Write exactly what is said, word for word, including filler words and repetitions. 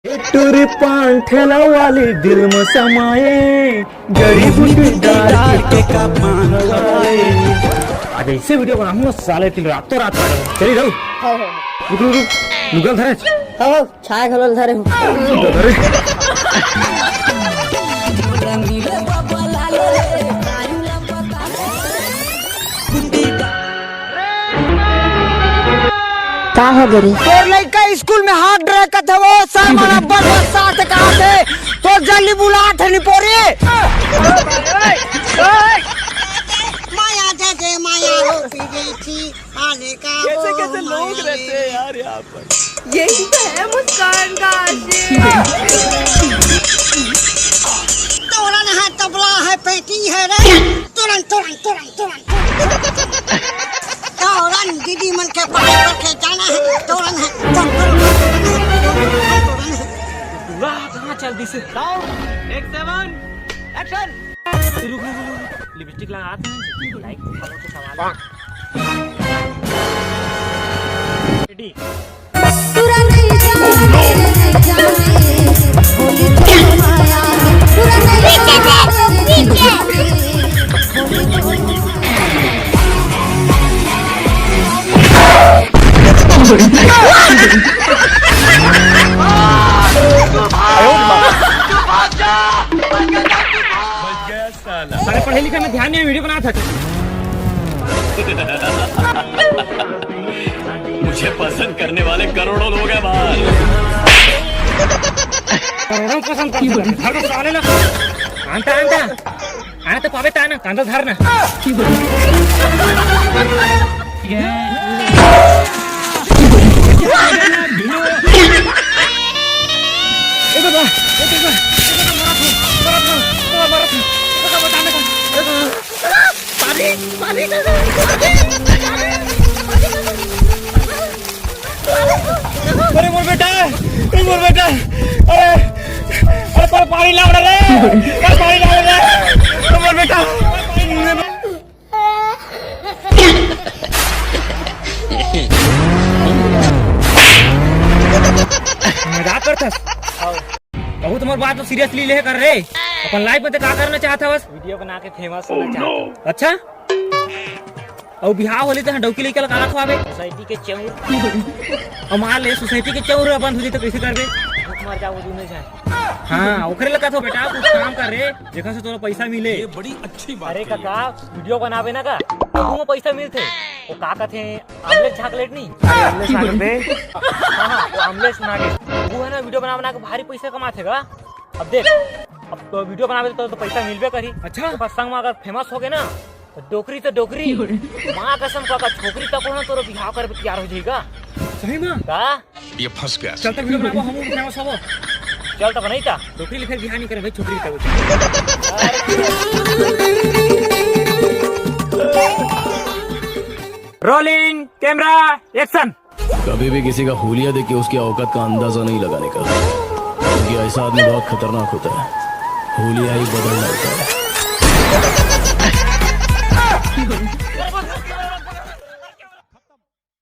टूरी पान ठेला वाली दिल में समाए, जड़ी बूटी डाल के का पान खवाए। आज ऐसे वीडियो बनाऊंगा साले, तेल रातों रात आ जाऊंगा। चली रहू। हाँ, हाँ। रुक, रुक, रुक। लुगल धरे। हाँ, हाँ, छाया घलो धरे हूँ। धरे। का हो गे रे? तोर लइका स्कूल में हाथ ड्रे करत हे, वो सर मन अब्बड़ बस्सात हे, कहाथे, तो जल्दी बुलाथे निपोरी। माया दे दे, माया हो पीजे थी, आने का कैसे वो कैसे लोग माया रहते हैं रे। यार यहाँ पर। यही तो है मुस्कान का आशिक। तोरन है, तबला है, पेटी है रे। तोरन, तोरन, तोरन, तोरन, तोरन। तोरन दीदी मन के पढ़ाई करके जाना है। तोरन है, तोरन, तोरन, तोरन, तोरन है। वाह, कहाँ चल दिस? Sound, take seven, action। रुक, रुक, रुक, रुक। लिपस्टिक लगा था, लाइक फॉलो के सवाल है। रेडी। पूरा नहीं जाने, नहीं जाने, होली तो माया, पूरा नहीं जाने, नहीं जाने, होली तो साले पढ़े लिखे में ध्यान नहीं, वीडियो बनात हे। मुझे पसंद करने वाले करोड़ों लोग हैं बाहर। करोड़ों पसंद करते हैं। हर साले ना। आंटा, आंटा। आंटा पावे ताना, कांदा धारना। ए बाबा, ए बाबा, ए बाबा, मरा था, मरा था, मरा था, मरा था, मरा था, मरा था। पानी, पानी, अरे मोर बेटा, ए मोर बेटा, अरे, अरे तोर पानी लाव रे, तोर पानी लाव रे, ए मोर बेटा। मजाक करथस? बहुत हमर बात ला सीरियसली ले कर रे। अपन लाइफ में ते का करना चाहत हवस? वीडियो बना के फेमस होना चाहत हूँ। अच्छा? अउ बिहाव होली त डौकी लइका ला काला खवाबे? सोसाइटी के चौर। अउ मान ले सोसाइटी के चौर बंद हो जाई त कइसे करबे? भूख मर जाओ, दूनों झन। हाँ, ओकरे ला कथो बेटा, कुछ काम कर रे, जेखर से तोला पैसा मिले। ये बड़ी अच्छी बात अरे कही। काका, वीडियो बनाबे ना का, तभू में पैसा मिलथे। वो का कथे, आमलेट चॉकलेट नहीं? अरे, आमलेट चॉकलेट बे। हाँ, हाँ, वो आमलेट नागेश। वो है ना, वीडियो बना बना के भारी पैसा कमाथे गा। अब देख, अब तो वीडियो बनाबे तो, तो पैसा मिलबे करही। अच्छा। तो बस संग में अगर फेमस हो गए ना, तो डोकरी तो डोकरी। माँ कसम काका, छोकरी तक हो ना, तोरो बिहाव कर तैयार हो जाएगा। सही में? का? ये फंस गया। चल त वीडियो बनाबो, हम फेमस होबो। चल त बनाई ता। डोकरी ले फेर बिहाव नहीं करे भाई, छोकरी तक। Rolling, camera, action. कभी भी किसी का हुलिया देख के उसकी औकात का अंदाजा नहीं लगाने का, क्योंकि ऐसा आदमी बहुत खतरनाक होता है। हुलिया ही बदलना होता है।